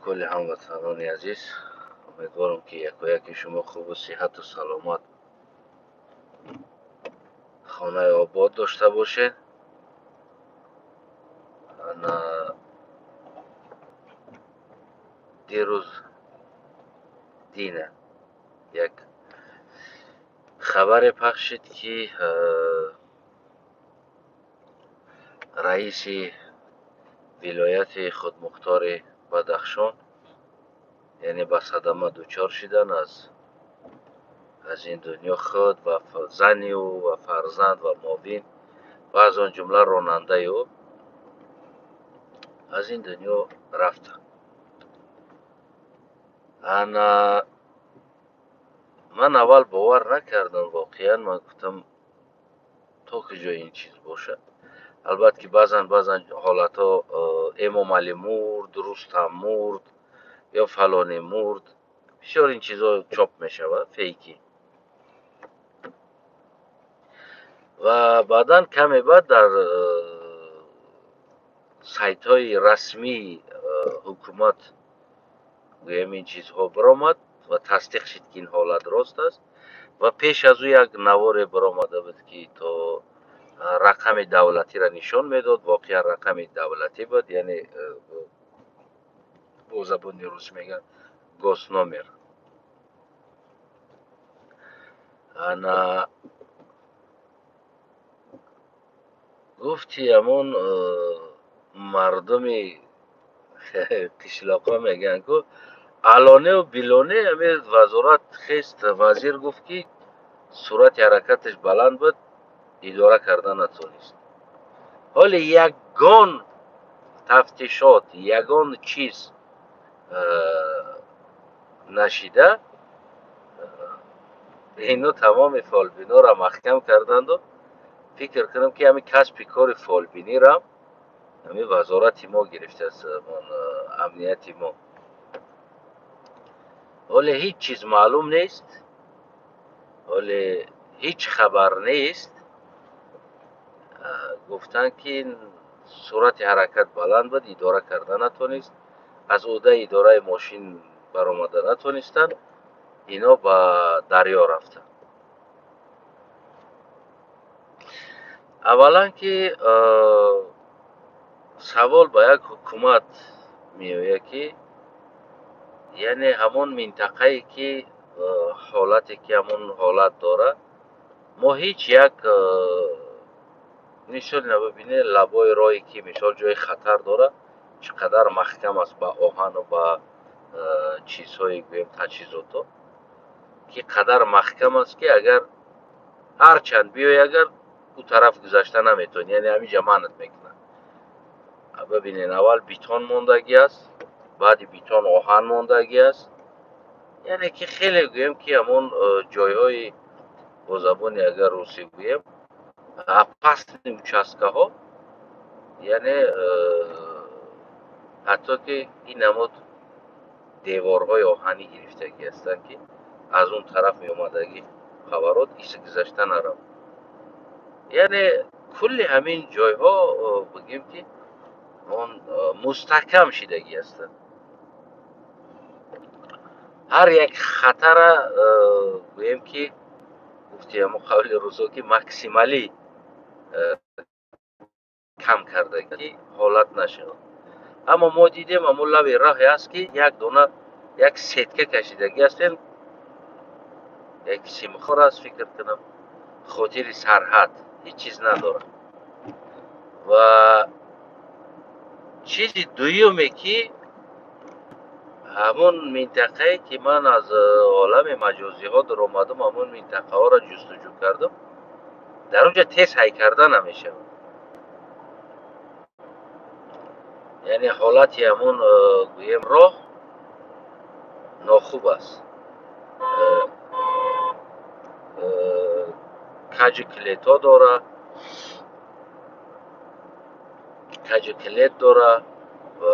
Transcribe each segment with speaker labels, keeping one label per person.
Speaker 1: Кулли ҳамватанони азиз. Умедворам, ки якояки шумо хубу сиҳату саломат, хонаи обод дошта бошед. Ана дирӯз дина як хабаре пахш шид, ки раиси вилояти худмухтори Бадахшон, яъне, ба садама дучор шидан, аз ин дунё худ ва зани ӯ ва фарзанд ва муовин ва аз он ҷумла ронандаи ӯ аз ин дунё рафтанд. Ана ман аввал бовар накардам, воқеан. Ман гуфтам, то куҷо ин чиз бошад. Албатта, ки баъзан ҳолатҳо Эмомалӣ мурд, Рустам мурд ё фалоне мурд, бисёр ин чизҳо чоп мешавад, фейкӣ. Ва баъдан каме баъд дар сайтҳои расмии ҳукумат, гӯем, ин чизҳо баромад ва тасдиқ шид, ки ин ҳолат рост аст. Ва пеш аз ӯ як наворе баромада буд, ки то рақами давлатиро нишон медод. Воқеан рақами давлатӣ буд, яъне бо забони русӣ мегӯянд госномер. Ана гуфти ҳамон мардуми қишлоқҳо мегӯянд, ку алонеу билоне ҳами вазорат хест, вазир гуфт, ки суръати ҳаракаташ баланд буд, идора карда натонист. Ҳоле ягон тафтишот, ягон чиз нашида, ино тамоми фолбинора маҳкам карданду фикр кунам, ки ҳамин касби кори фолбинира ҳамин вазорати мо гирифтааст, амнияти мо. Ҳоле ҳеҷ чиз маълум нест, ҳоле ҳеҷ хабар нест. Гуфтанд, ки суръати ҳаракат баланд буд, идора карда натонист, аз ӯҳдаи идораи мошин баромада натонистанд, ино ба дарё рафтанд. Аввалан, ки савол ба як ҳукумат меояд, ки яъне ҳамон минтақае, ки ҳолате, ки ҳамон ҳолат дорад, мо ҳеҷ як мисол набибинед, лабои роҳе, ки мисол ҷои хатар дорад, чӣ қадар маҳкам аст ба оҳану ба чизҳои, гӯем, таҷҳизото, ки қадар маҳкам аст, ки агар ҳарчанд биёй, агар ӯ тараф гузашта наметавонӣ, яъне ҳаминҷа манъат мекунад. Бибинед, аввал бетон мондагӣ аст, баъди бетон оҳан мондагӣ аст, яъне ки хеле, гӯем, ки ҳамон ҷойҳои, бо забони агар русӣ гӯем, опасный участкаҳо, яъне ҳатто ки ин намуд деворҳои оҳанӣ гирифтагӣ ҳастанд, ки аз он тараф меомадагӣ хабарот иса гузашта наравад. Яъне кулли ҳамин ҷойҳо, бигем, ки он мустаҳкам шидагӣ ҳастанд. Ҳар як хатара, гӯем, ки гуфти ҳамон қавли рӯзо, ки максималӣ кам карда, ки ҳолат нашавад. Аммо мо дидем, ҳамон лаби роҳе аст, ки як дона як сетка кашидагӣ ҳастем, як симхор аст, фикр кунам, хотири сарҳад ҳеҷ чиз надорад. Ва чизи дуюме, ки ҳамон минтақае, ки ман аз олами маҷозиҳо даромадам, ҳамон минтақаҳоро ҷустуҷӯ кардам, дар он ҷо тез ҳай карда намешавад. Яъне ҳолати ҳамон, гӯем, роҳ нохуб аст, каҷу килетҳо дора, каҷу килет дора ва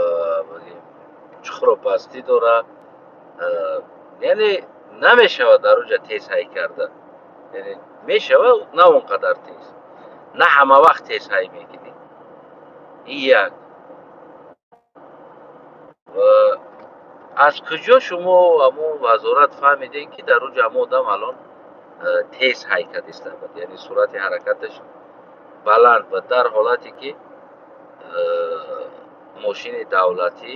Speaker 1: чуқуру пастӣ дора, яъне намешавад дар он ҷо тез ҳай карда. Яъне мешавад, на он қадар тез, на ҳама вақт тез ҳай мекунӣ. Ин як. Ва Аз куҷо шумо ҳамон вазорат фаҳмидем, ки дар он ҷо ҳамон одам алон тез ҳайкат истабад, яъне суръати ҳаракаташ баланд буд, дар ҳолате ки мошини давлатӣ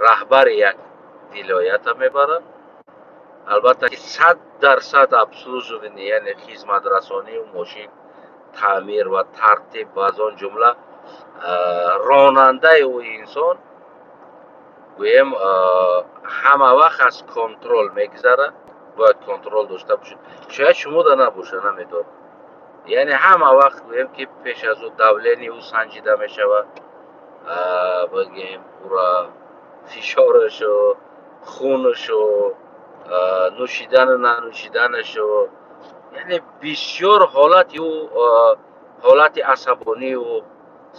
Speaker 1: раҳбари як вилоята мебарад. Албатта ки 100% обслуживание, яъне хизматрасонию мошин таъмир ва тартиб ва аз он ҷумла ронандаи ӯ инсон гӯем ҳама вақт аз контрол мегузарад, бояд контрол дошта бошад. Шояд шумо да набоша, намедонам. Яъне ҳама вақт гӯем ки пеш аз ӯ давление ӯ санҷида мешавад, бигем ура фишорашу, хунашу, нӯшидану нанӯшиданашу, яъне бисёр ҳолати ӯ, ҳолати асабонии ӯ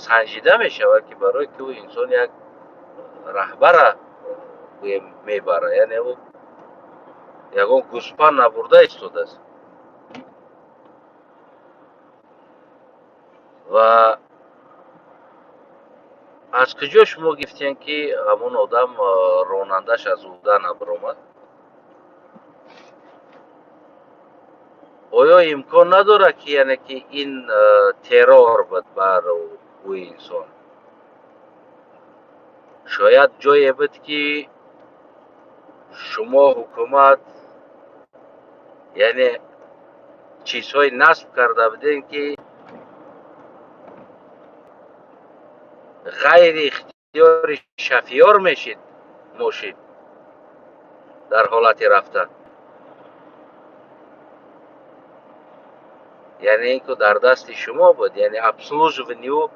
Speaker 1: санҷида мешавад, ки барои ки ӯ инсон як раҳбара гӯем мебарад, яъне ӯ ягон гӯспанд набурда истодааст. Ва аз куҷо шумо гирифтем, ки ҳамон одам ронандаш аз ӯҳда набаромад? Оё имкон надорад, ки яъне ки ин террор буд бар ӯ инсон? Шояд ҷое буд, ки шумо ҳукумат яъне чизҳои насб карда будем, ки ғайри ихтиёри шофёр мешид мошин дар ҳолати рафтан. Яъне ин ку дар дасти шумо буд, яъне обслуживание ӯ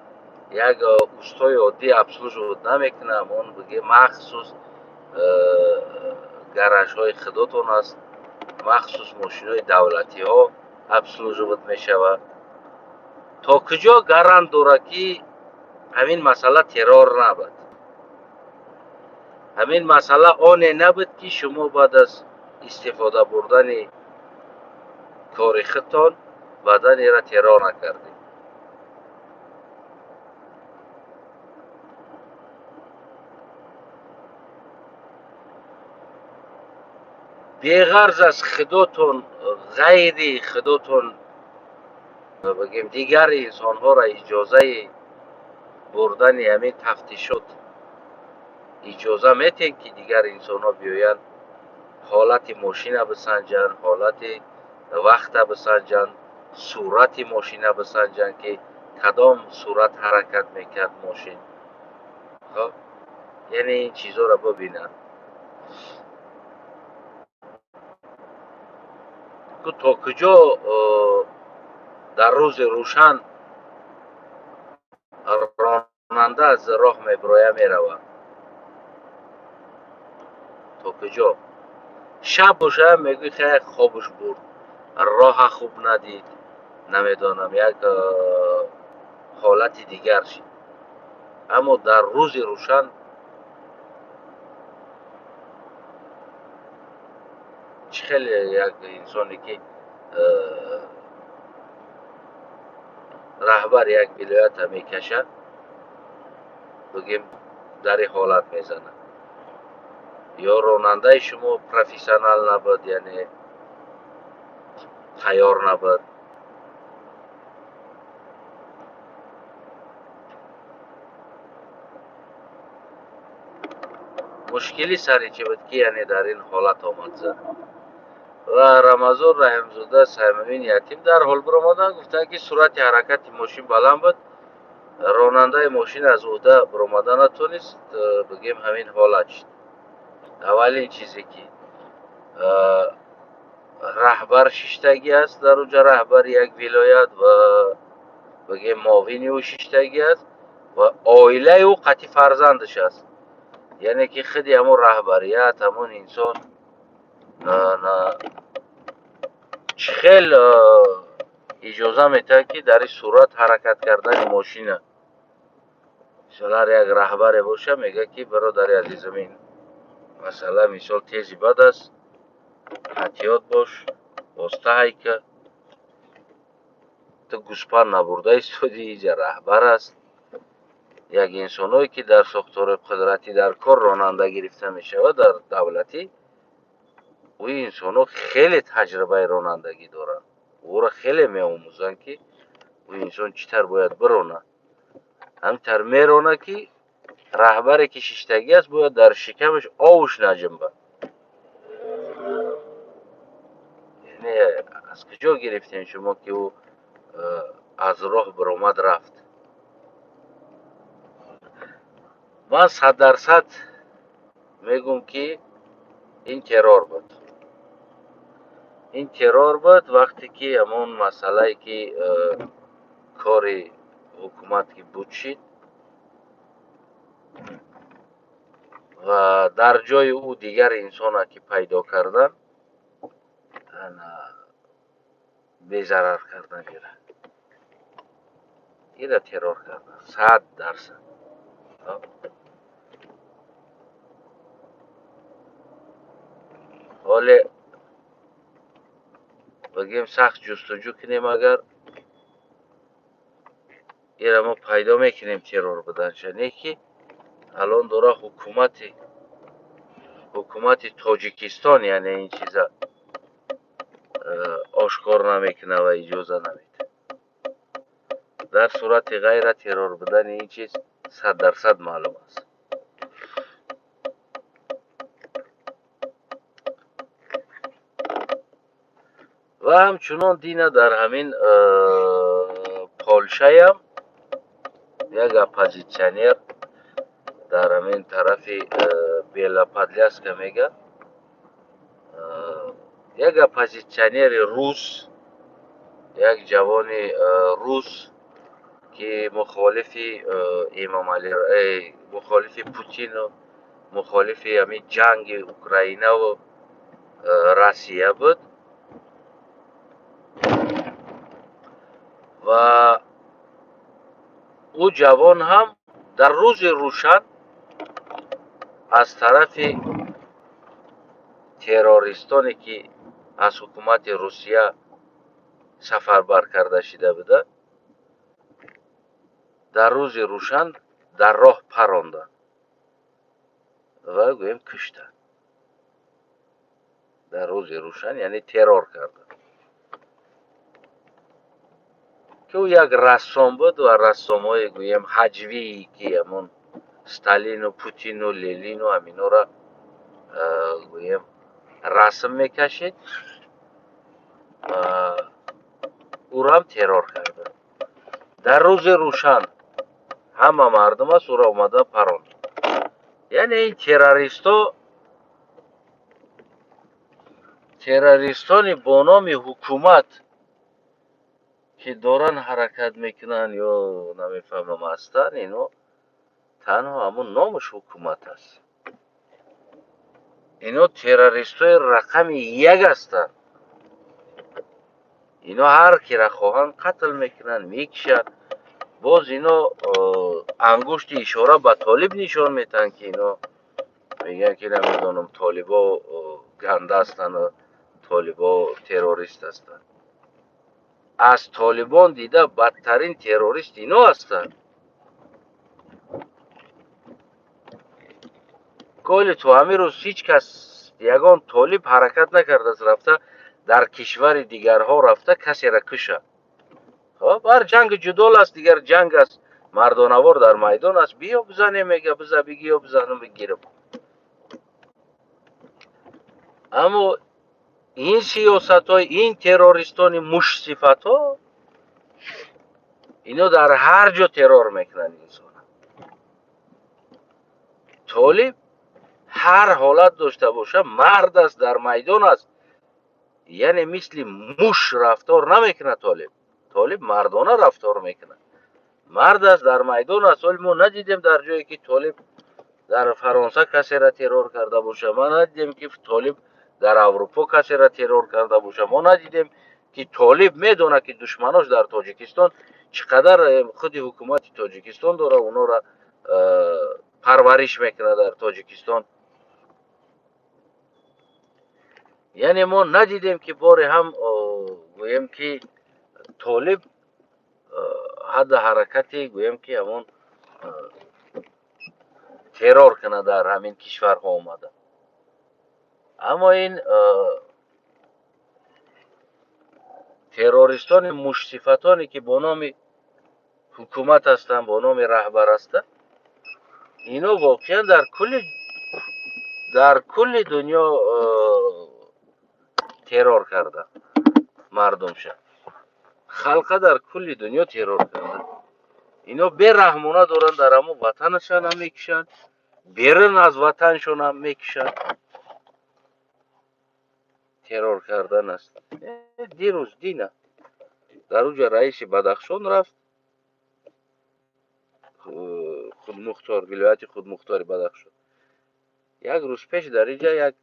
Speaker 1: як устои оддӣ обслуживать намекунад, он биге махсус гаражҳои худотон аст, махсус мошинҳои давлатиҳо обслуживать мешавад. То куҷо гарант дорад, ки ҳамин масъала террор набуд? Ҳамин масъала оне набуд, ки шумо баъд аз истифода бурдани кори худтон баъдан ира террор накардед. Беғарз аз худотон, ғайри худотон бигем дигар инсонҳоро иҷозаи бурдани ҳамин тафтишот иҷоза метиҳем, ки дигар инсонҳо биёянд ҳолати мошина бисанҷанд, ҳолати вақта бисанҷанд, сурати мошина бисанҷанд, ки кадом сурат ҳаракат мекард мошин. Хоб, яъне ин чизҳоро бибинанд. То куҷо дар рӯзи рӯшан ронанда аз роҳ мебироя меравад? То куҷо? Шаб боша мегӯй хай хобаш бурд, роҳа хуб надид, намедонам як ҳолати дигар шид. Аммо дар рӯзи рӯшан чӣ хеле як инсоне ки раҳбар як вилоята мекашад, бигем дар ин ҳолат мезанад. Ё ронандаи шумо профессионал набуд, яъне тайёр набуд. Мушкили сари чӣ буд, ки яъне дар ин ҳолат омад зад? Ва Рамазон Раҳимзода Саймумин Ятим дар ҳол биромаданд, гуфтанд, ки суръати ҳаракати мошин баланд буд, ронандаи мошин аз ӯҳда биромада натонист, бигем ҳамин ҳолат шуд. Аввалин чизе ки раҳбар шиштагӣ аст дар онҷо, раҳбари як вилоят ва бигем муовини ӯ шиштагӣ аст ва оилаи ӯ қатъи фарзандаш аст. Яъне ки худи ҳамон раҳбарият, ҳамон инсон чӣ хел иҷоза метиҳад, ки дар ин сурат ҳаракат кардани мошина. Мисол ҳар як раҳбаре боша, мегӯяд, ки бародари азизам, ин масъала мисол тези бад аст, эҳтиёт бош, восита ҳайка, ту гӯспанд набурда истодӣ, инҷа раҳбар аст. Як инсонҳое ки дар сохтори қудратӣ дар кор ронанда гирифта мешавад дар давлатӣ, ӯ инсонҳо хеле таҷрибаи ронандагӣ доранд. Ӯро хеле меомӯзанд, ки ӯ инсон чӣ тавр бояд бирона. Ҳамин тавр мерона, ки раҳбаре ки шиштагӣ аст, бояд дар шикамаш овуш наҷунбад. Яъне аз куҷо гирифтем шумо, ки ӯ аз роҳ баромад рафт? Ман 100% мегӯм, ки ин террор буд. Ин террор буд вақте ки ҳамон масъалае ки кори ҳукумат ки буд шид ва дар ҷои ӯ дигар инсона ки пайдо кардан, безарар кардан ира террор кардан 100%. Ҳоле бигем сахт ҷустуҷӯ кунем, агар ира мо пайдо мекунем террор буданша. Не ки алон дора ҳукумати Тоҷикистон, яъне ин чиза ошкор намекунад ва иҷоза намедиҳад. Дар сурати ғайра террор будани ин чиз 100% маълум аст. Ва ҳамчунон дина дар ҳамин Полшаям як оппозитсионер дар ҳамин тарафи Белоподляска мега, як оппозитсионери рус, як ҷавони рус ки мухолифи Эмомалӣ, мухолифи Путину, мухолифи ҳамин ҷанги Украинаву Россия буд ва ӯ ҷавон ҳам дар рӯзи рӯшан аз тарафи террористоне ки аз ҳукумати Русия сафарбар карда шида буда, дар рӯзи рӯшан дар роҳ паронданд ва гӯем куштанд. Дар рӯзи рӯшан, яъне террор карданд. Ки ӯ як рассом буд ва рассомҳои гӯем ҳаҷвии ки ҳамон Сталину, Путину, Ленину ҳаминора гӯем расм мекашид ва ӯро ҳам террор карданд. Дар рӯзи рӯшан ҳама мардум аст, ӯро омада паронд. Яъне ин террористони бо номи ҳукумат ки доранд ҳаракат мекунанд ё намефаҳмам ҳастанд, ино танҳо ҳамон номаш ҳукумат аст. Ино террористои рақами як ҳастанд. Ино ҳар кира хоҳанд қатл мекунанд, мекушанд. Боз ино ангушти ишора ба толиб нишон метаҳанд, ки ино мегӯянд ки намедонам толибо ганда ҳастанд, толибо террорист ҳастанд. Аз толибон дида бадтарин террорист ино ҳастанд. Коли то ҳамин рӯз ҳеҷ кас ягон толиб ҳаракат накардааст рафта дар кишвари дигарҳо рафта касеро кушад. Хоб, ҳар ҷанги ҷудол аст, дигар ҷанг аст, мардонавор дар майдон аст, биё бизанем, мега биза бигиё бизанам бигирам. Аммо ин сиёсатҳои ин террористони мушсифатҳо ино дар ҳар ҷо террор мекунанд инсона. Толиб ҳар ҳолат дошта боша, мард аст, дар майдон аст, яъне мисли муш рафтор намекунад толиб. Толиб мардона рафтор мекунад. Мард аст, дар майдон аст. Ҳоле мо надидем дар ҷое ки толиб дар Фаронса касеро террор карда боша. Мо надидем ки толиб дар Аврупо касеро террор карда боша. Мо надидем ки толиб медонад ки душманош дар Тоҷикистон чӣ қадар худи ҳукумати Тоҷикистон дора, онҳоро парвариш мекунад дар Тоҷикистон. Яъне мо надидем ки боре ҳам гӯем ки толиб ҳадди ҳаракати гӯем ки ҳамон Террор кунад дар ҳамин кишварҳо омада. Аммо ин террористони мушсифатоне ки бо номи ҳукумат ҳастанд, бо номи раҳбар ҳастанд, ино воқеан дар кулли дунё террор карданд мардумша, халқа дар кулли дунё террор карданд. Ино бераҳмона доранд, дар ҳамон ватанашон ҳам мекушанд, берун аз ватаншон ҳам мекушанд. Террор кардан аст. Дирӯз дина дар уҷа раиси Бадахшон рафт, худмухтор, вилояти худмухтори Бадахшон. Як рӯз пеш дар инҷа як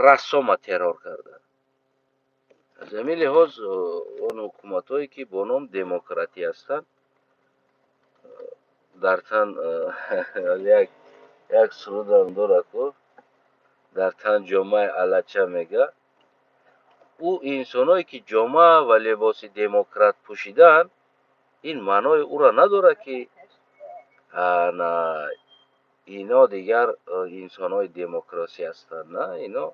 Speaker 1: рассома террор карданд. Аз ҳамин лиҳоз он ҳукуматҳое ки бо ном демократӣ ҳастанд, дар тан як сурудам дорад ку, дар тан ҷомаи алача мега. Ӯ инсоное ки ҷома ва либоси демократ пӯшидаанд, ин маънои ӯро надорад, ки ино дигар инсонҳои демократсӣ ҳастанд. На, ино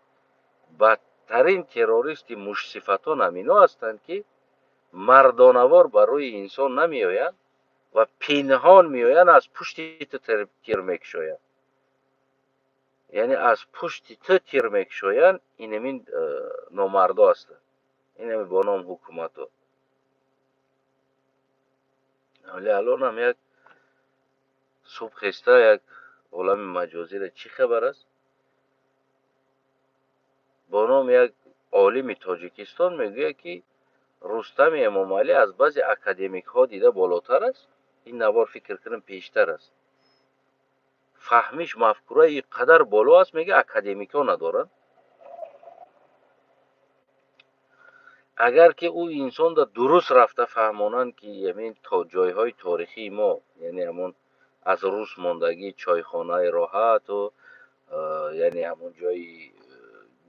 Speaker 1: бадтарин террористи мушсифатон ҳам ино ҳастанд, ки мардонавор бар рӯи инсон намеоянд ва пинҳон меоянд, аз пушти ту тир мекушоянд, яъне аз пушти ту тир мекушоянд. Инамин номардо ҳастанд, инами бо ном ҳукуматҳо. Вале алонам як субҳ хеста як олами маҷозиро чӣ хабар аст, бо номи як олими Тоҷикистон мегӯяд, ки Рустами Эмомалӣ аз баъзе академикҳо дида болотар аст. Ин навор, фикр кунам, пештар аст. Фаҳмиш, мафкураи қадар боло аст, мега, академикҳо надоранд. Агар ки ӯ инсонда дуруст рафта фаҳмонанд, ки ҳамин то ҷойҳои торихии мо, яъне ҳамон аз рус мондагӣ чойхонаи роҳату, яъне ҳамон ҷои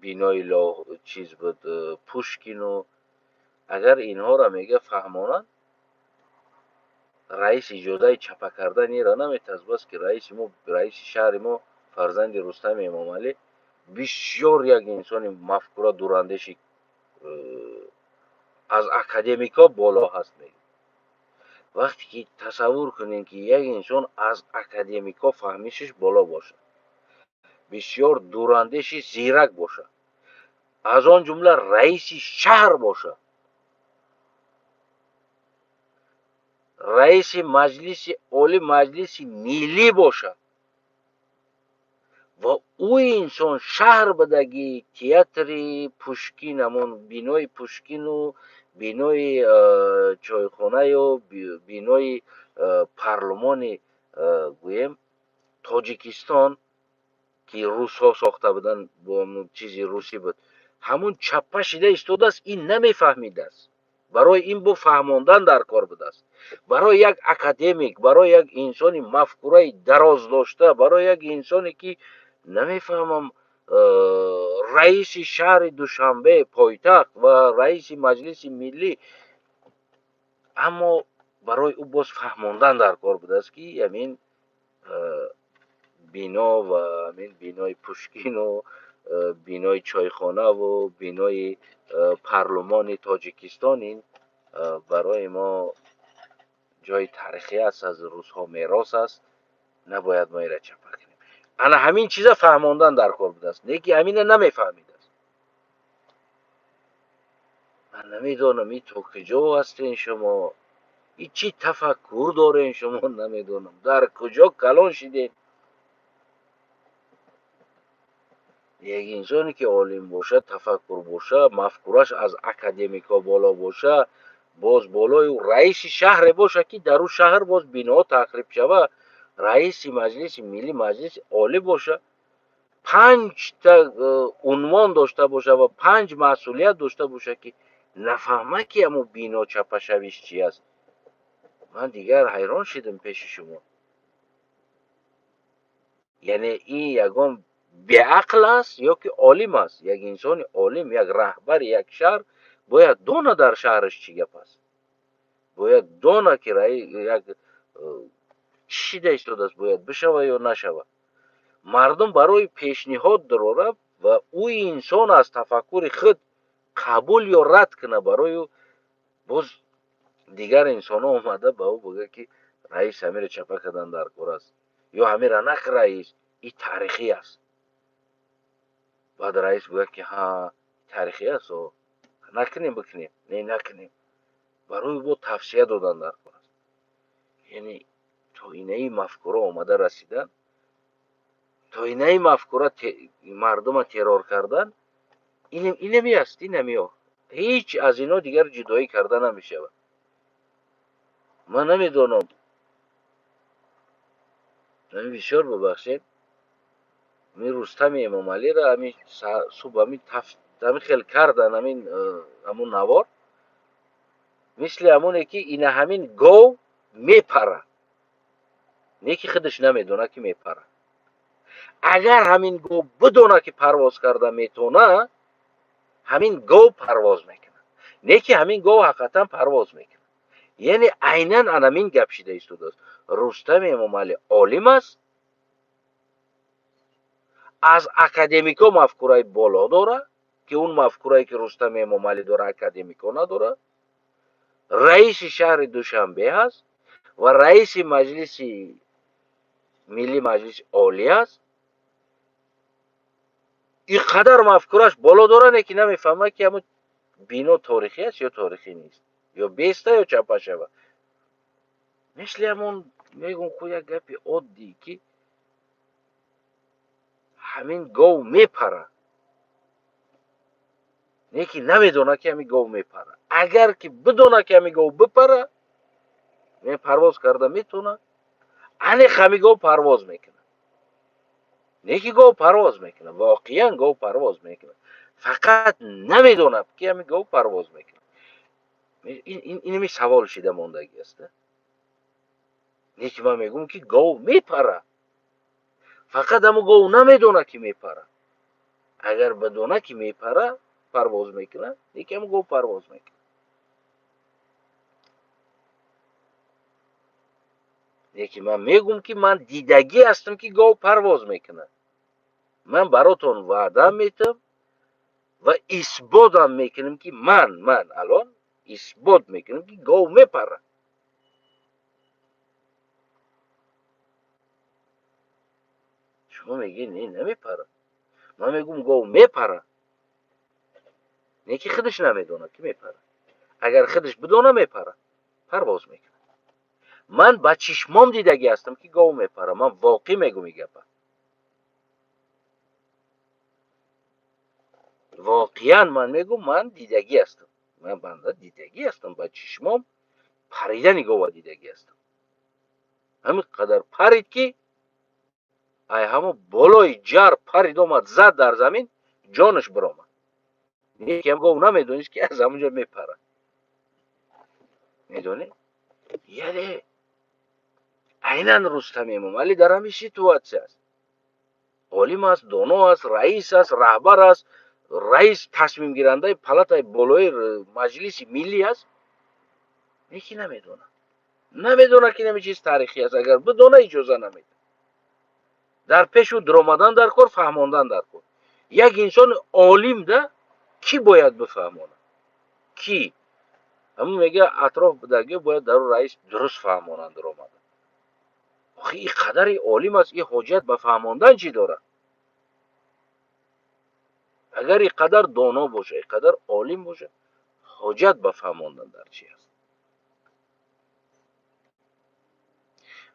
Speaker 1: бинои чиз буд, Пушкину, агар инҳоро, мега, фаҳмонанд, раис иҷозаи чапа кардани инро наметаз. Бас ки раиси мо, раиси шаҳри мо, фарзанди Рустами Эмомалӣ, бисёр як инсони мафкура, дурандеши, аз академикҳо боло ҳаст, мега. Вақте ки тасаввур кунем, ки як инсон аз академикҳо фаҳмишаш боло бошад, бисёр дурандеши зирак бошад, аз он ҷумла раиси шаҳр бошад, раиси Маҷлиси Олӣ, Маҷлиси Миллӣ бошад ва ӯ инсон шаҳр бидагӣ театри Пушкин, ҳамон бинои Пушкину, бинои чойхонаю, бинои парлумони, гӯем, Тоҷикистон, ки русҳо сохта буданд, бо чизи русӣ буд, ҳамун чаппа шида истодааст, ин намефаҳмидааст. Барои ин бо фаҳмондан дар кор будааст. Барои як академик, барои як инсони мафкураи дароз дошта, барои як инсоне ки намефаҳмам, раиси шаҳри Душанбе, пойтахт, ва раиси Маҷлиси Миллӣ, аммо барои ӯ боз фаҳмондан дар кор будааст, ки ҳамин бино ва ҳамин бинои Пушкину, бинои чойхонаву бинои парлумони Тоҷикистон ин барои мо ҷои таърихӣ аст, аз рӯзҳо мерос аст, набояд мо инро чапа кунем. Ана ҳамин чиза фаҳмондан дар кор будааст, не ки ҳамина намефаҳмидааст. Ман намедонам, ин то куҷо ҳастен шумо, и чӣ тафаккур дорен шумо, намедонам, дар куҷо калон шидед. Як инсоне ки олим бошад, тафаккур бошад, мафкураш аз академикҳо боло бошад, боз болои ӯ раиси шаҳре бошад, ки дар ӯ шаҳр боз биноҳо тахриб шавад, раиси Маҷлиси Миллӣ, Маҷлиси Олӣ бошад, панҷта унвон дошта бошад ва панҷ масъулият дошта бошад, ки нафаҳма, ки ҳамун бино чапашавиш чи аст. Ман дигар ҳайрон шидам пеши шумо. Яъне ин ягон беақл аст ё ки олим аст? Як инсони олим, як раҳбари як шаҳр бояд дона, дар шаҳраш чӣ гап аст, бояд дона, ки як Чӣ шида истодааст, бояд бишава ё нашава? Мардум барои пешниҳод дорора ва ӯ инсон аз тафаккури худ қабул ё рад куна. Барои боз дигар инсонҳо омада ба ӯ бигӯяд, ки раис, ҳамиро чапа кардан дар кор аст ё ҳамира нак, раис, и таърихӣ аст. Баъд раис гӯяд, ки ҳа, таърихӣ аст, накунем, бикунем, не, накунем. Барои бо тавсия додан дар кор аст. Яъне то инаи мафкура омада расидан, то инаи мафкура мардума террор кардан, инами аст, инамиё ҳеҷ аз ино дигар ҷудоӣ карда намешавад. Ман намедонам, бисёр бубахшед, ами Рустами Эмомалиро ами субҳ ами хел кардан, амин ҳамун навор мисли ҳамоне ки ина ҳамин гов мепара, не ки худаш намедонад, ки мепара. Агар ҳамин гов бидонад, ки парвоз карда метавона, ҳамин гов парвоз мекунад, не ки ҳамин гов ҳақиқатан парвоз мекунад. Яъне айнан анамин гап шида истодааст. Рустами Эмомалӣ олим аст, аз академико мафкураи боло дорад, ки он мафкурае, ки Рустами Эмомалӣ дора, академико надорад. Раиси шаҳри Душанбе ҳаст ва раиси Маҷлиси Миллӣ, Маҷлиси Олӣ аст. Ин қадар мафкураш боло дора, не ки намефаҳмад, ки ҳамун бино торихӣ аст ё торихӣ нест, ё беста ё чапа шава. Мисли ҳамон мегӯм ку, як гапи оддӣ, ки ҳамин гов мепара, не ки намедонад, ки ҳамин гов мепара. Агар ки бидонад, ки ҳамин гов бипара, парвоз карда метавонад, аниқ ҳамин гов парвоз мекунад. Не ки гов парвоз мекунад, воқеан гов парвоз мекунад, фақат намедонад, ки ҳамин гов парвоз мекунад. Инами савол шида мондагӣ аст. Не ки ман мегӯм, ки гов мепара, фақат ҳамун гов намедонад, ки мепара. Агар бидонад, ки мепара, парвоз мекунад, не ки ҳамун гов парвоз мекунад. Не ки ман мегӯм, ки ман дидагӣ ҳастам, ки гов парвоз мекунад. Ман баротон ваъда метам ва исботам мекунам, ки ман алон исбот мекунам, ки гов мепара. Шумо мегӯед, не, намепара. Ман мегӯм, гов мепара, не ки худаш намедонад, ки мепара. Агар худаш бидона, мепара, парвоз мекунад. Ман ба чишмом дидагӣ ҳастам, ки гов мепара. Ман воқеъ мегӯм ин гапа, воқеан ман мегӯм, ман дидагӣ ҳастам, ман банда дидагӣ ҳастам, ба чишмом паридани гова дидагӣ ҳастам. Ҳамин қадар парид, ки ай ҳамо болои ҷар парид, омад, зад дар замин, ҷонаш биромад. Некиам гов намедонист, ки аз ҳамонҷо мепарад, медонед. Яъне айнан Рустами Эмомалӣ дар ҳамин ситуатсия аст. Олим аст, доно аст, раис аст, раҳбар аст, раис тасмимгирандаи палатаи болои Маҷлиси Миллӣ аст, лекин намедонад, ки ҳамин чиз таърихӣ аст. Агар бидона, иҷоза намедиҳад. Дар пешу дуромадан дар кор, фаҳмондан дар кор. Як инсони олим да кӣ бояд бифаҳмонад? Кӣ? Ҳамун мега, атроф будагиё бояд дару раис дуруст фаҳмонанд дуромада. Охи, ин қадари олим аст, ин ҳоҷат ба фаҳмондан чӣ дорад? Агар ин қадар доно боша, ин қадар олим боша, ҳоҷат ба фаҳмондан дар чӣ аст?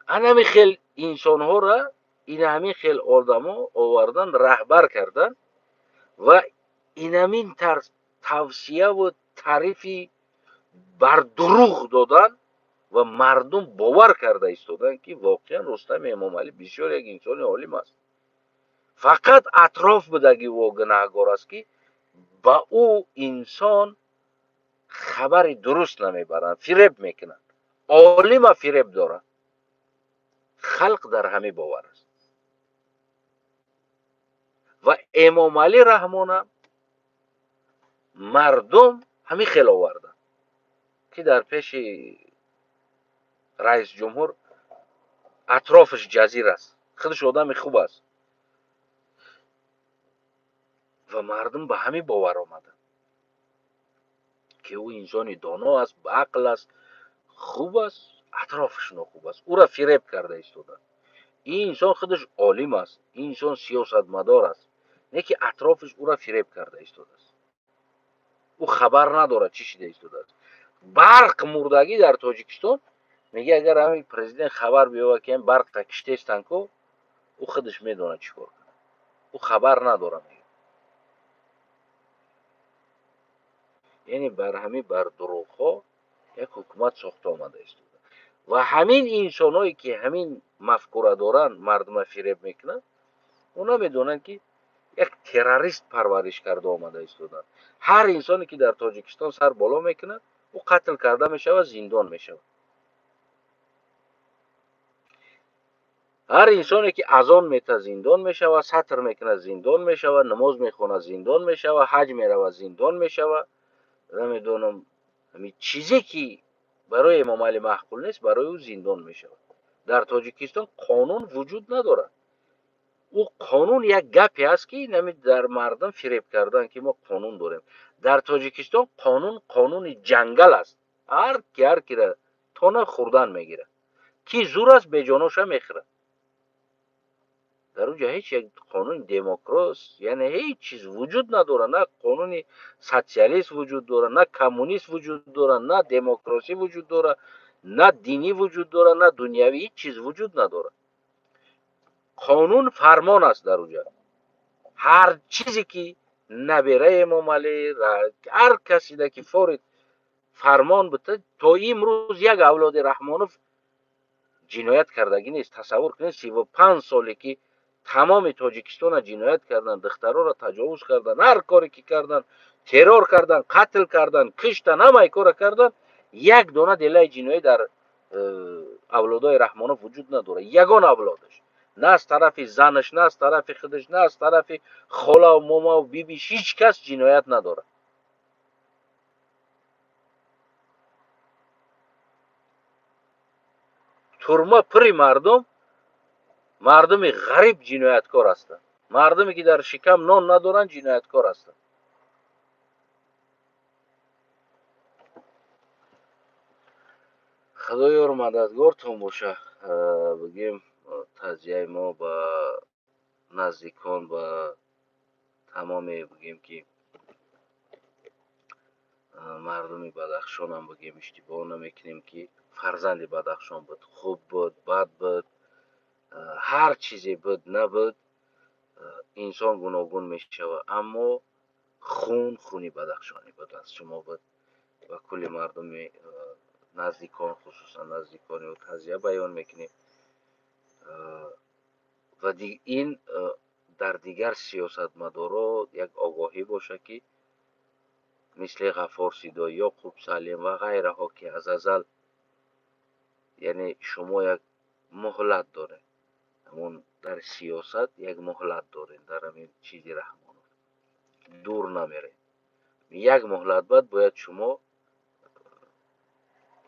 Speaker 1: Анами хел инсонҳоро, ин ҳамин хел одамо овардан, раҳбар кардан ва инамин тарз тавсияву таърифи бар дурӯғ додан ва мардум бовар карда истодан, ки воқеан Рустами Эмомалӣ бисёр як инсони олим аст. Фақат атроф будаги ӯ гунаҳгор аст, ки ба ӯ инсон хабари дуруст намебаранд, фиреб мекунанд, олима фиреб дорад. Халқ дар ҳамин бовар аст ва Эмомалӣ Раҳмона мардум ҳамин хел оварданд, ки дар пеши раисҷумҳур Атрофаш ҷазир аст, худаш одами хуб аст. Ва мардум ба ҳамин бовар омаданд, ки ӯ инсони доно аст, баақл аст, хуб аст, атрофаш нохуб аст, ӯро фиреб карда истоданд. Ин инсон худаш олим аст, ин инсон сиёсатмадор аст, не ки атрофаш ӯро фиреб карда истодааст. Ӯ хабар надорад чӣ шида истодааст. Барқ мурдагӣ дар Тоҷикистон мега, агар ҳамин президент хабар биёвад, ки барқта киштестанд ку, ӯ худаш медонад чӣ кор кунад. Ӯ хабар надорад, мега. Яъне бар ҳамин бар дурӯғҳо як ҳукумат сохта омада истода. Ва ҳамин инсонҳое ки ҳамин мафкура доранд, мардума фиреб мекунанд, онҳо медонанд, ки як террорист парвариш карда омада истоданд. Ҳар инсоне ки дар Тоҷикистон сар боло мекунад, ӯ қатл карда мешавад, зиндон мешавад. Ҳар инсоне ки азон мета, зиндон мешавад, сатр мекунад, зиндон мешавад, намоз мехонад, зиндон мешавад, ҳаҷ меравад, зиндон мешавад. Намедонам, ҳамин чизе ки барои Эмомалӣ маъқул нест, барои ӯ зиндон мешавад. Дар Тоҷикистон қонун вуҷуд надорад. Ӯ қонун як гапе аст, ки нами дар мардум фиреб кардан, ки мо қонун дорем. Дар Тоҷикистон қонун қонуни ҷангал аст. Ҳар ки ҳар кира тона хӯрдан мегирад, ки зур аст беҷоноша мехӯрад. Дар он ҷо ҳеҷ як қонуни демокрас, яъне ҳеҷ чиз вуҷуд надорад. На қонуни социалист вуҷуд дорад, на коммунист вуҷуд дорад, на демократӣ вуҷуд дорад, на динӣ вуҷуд дорад, на дунявӣ, ҳеҷ чиз вуҷуд надорад. Қонун фармон аст дар он ҷо. Ҳар чизе ки набераи Эмомалӣ, ҳар касида ки форид фармон бита, то имрӯз як авлоди Раҳмонов ҷиноят кардагӣ нест. Тасаввур кунед, 35 соле ки тамоми Тоҷикистонро ҷиноят карданд, духтароро таҷовуз карданд, ҳар коре ки карданд, террор карданд, қатл карданд, киштанд, ҳамаи корро карданд, як дона делаи ҷиноӣ дар авлодои Раҳмонов вуҷуд надорад. Ягон авлодаш, на аз тарафи занаш, на аз тарафи худаш, на аз тарафи холаву момаву бибиш, ҳеҷ кас ҷиноят надорад. Турма пури мардум, мардуми ғариб ҷинояткор ҳастанд, мардуме ки дар шикам нон надоранд ҷинояткор ҳастанд. Худоёр мададгортон боша. Бигем, тазияи мо ба наздикон, ба тамоме, бигем ки мардуми Бадахшонам, бигем иштибоҳ намекунем, ки фарзанди Бадахшон буд, хуб буд, бад буд, ҳар чизе буд набуд, инсон гуногун мешавад, аммо хун хуни бадахшонӣ буд, аз шумо буд. Ба кулли мардуми наздикон, хусусан наздикони ӯ тазия баён мекунем. Ва ин дар дигар сиёсатмадоро як огоҳӣ бошад, ки мисли Ғаффор Сидо, Ёқуб Салим ва ғайраҳо, ки аз азал, яъне шумо як муҳлат доред, ҳамон дар сиёсат як муҳлат доред, дар ҳамин чизи Раҳмонов дур намеред. Як муҳлат баъд бояд шумо,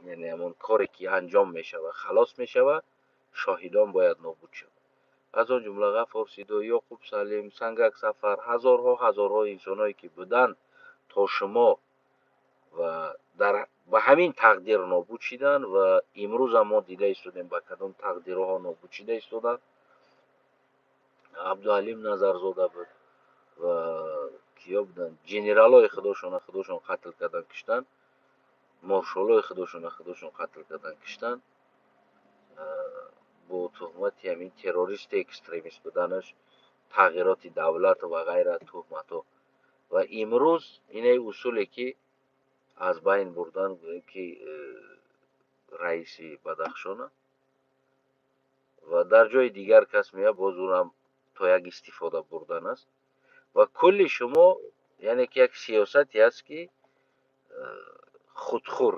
Speaker 1: яъне ҳамон коре ки анҷом мешавад, халос мешавад, шоҳидон бояд нобуд шавад. Аз он ҷумла Ғаффор Сидо, Ёқуб Салим, Сангак Сафар, ҳазорҳо ҳазорҳо инсонҳое ки буданд то шумо ва ба ҳамин тақдир нобуд шиданд ва имрӯзам мо дида истодем ба кадом тақдирҳо нобуд шида истоданд. Абдуалим Назарзода буд ва киё буданд, генералҳои худошона худошон қатл кардан, киштанд, маршалҳои худошона худошон қатл кардан, киштанд, бо туҳмати ҳамин террористи экстремист буданаш, тағйироти давлат ва ғайра туҳматҳо. Ва имрӯз инаи усуле ки аз байн бурдан, ки раиси Бадахшона ва дар ҷои дигар кас меяд, боз ӯрам то як истифода бурдан аст. Ва кулли шумо, яъне ки як сиёсате аст, ки худхӯр,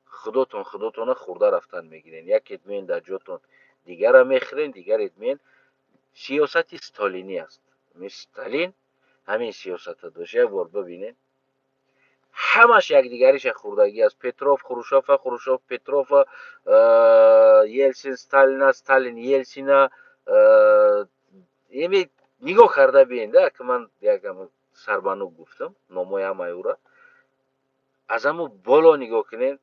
Speaker 1: худотон худотона хӯрда рафтан мегирен. Якет меен дар ҷотон дигара мехӯрен, дигарет меен. Сиёсати сталинӣ аст. Сталин ҳамин сиёсата дошт. Як бор бибинед, Ҳамаш якдигариша хӯрдагӣ аст. Петров Хрушёва, Хрушёв Петрова, Елсин Сталина, Сталин Елсина. Эми нигоҳ карда биен да, ки ман як сарбанук гуфтам номои ҳамаи ӯра. Аз ҳамун боло нигоҳ кунед: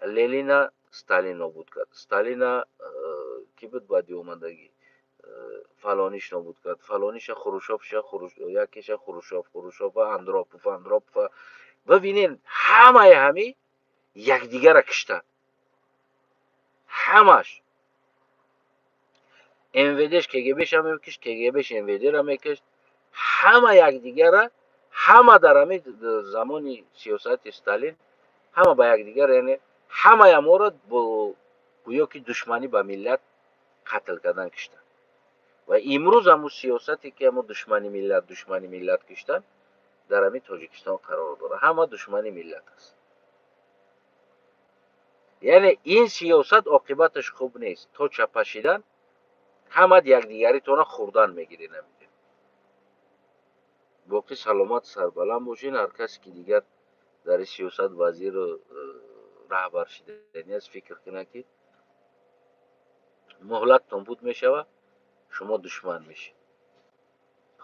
Speaker 1: Ленина Сталин нобуд кард, Сталина кӣ буд баъди омадагӣ, фалониш нобуд кард, фалониша Хрушёвша, якеша Хрушёв, Хрушёва Андропов, Андропова. Бибинед, ҳамаи ҳами якдигара киштанд, ҳамаш. МВДш КГБша мекишт, КГБш МВДра мекишт, ҳама якдигара, ҳама дар ҳамин замони сиёсати Сталин ҳама ба якдигар, яъне ҳамаи аморо гӯё ки душманӣ ба миллат қатл кардан киштанд. Ва имрӯз ҳамун сиёсате ки ҳамун душмани миллат киштан, дар ҳамин Тоҷикистон қарор дорад. Ҳама душмани миллат аст. Яъне ин сиёсат оқибаташ хуб нест. То чапа шидан ҳамат якдигаритона хӯрдан мегиред. Намедем. Боқӣ саломат, сарбаланд бошед. Ҳар касе ки дигар дар ин сиёсат вазиру раҳбар шидани аст, фикр кунад, ки муҳлаттон буд мешавад, шумо душман мешед.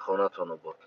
Speaker 1: Хонатон обод.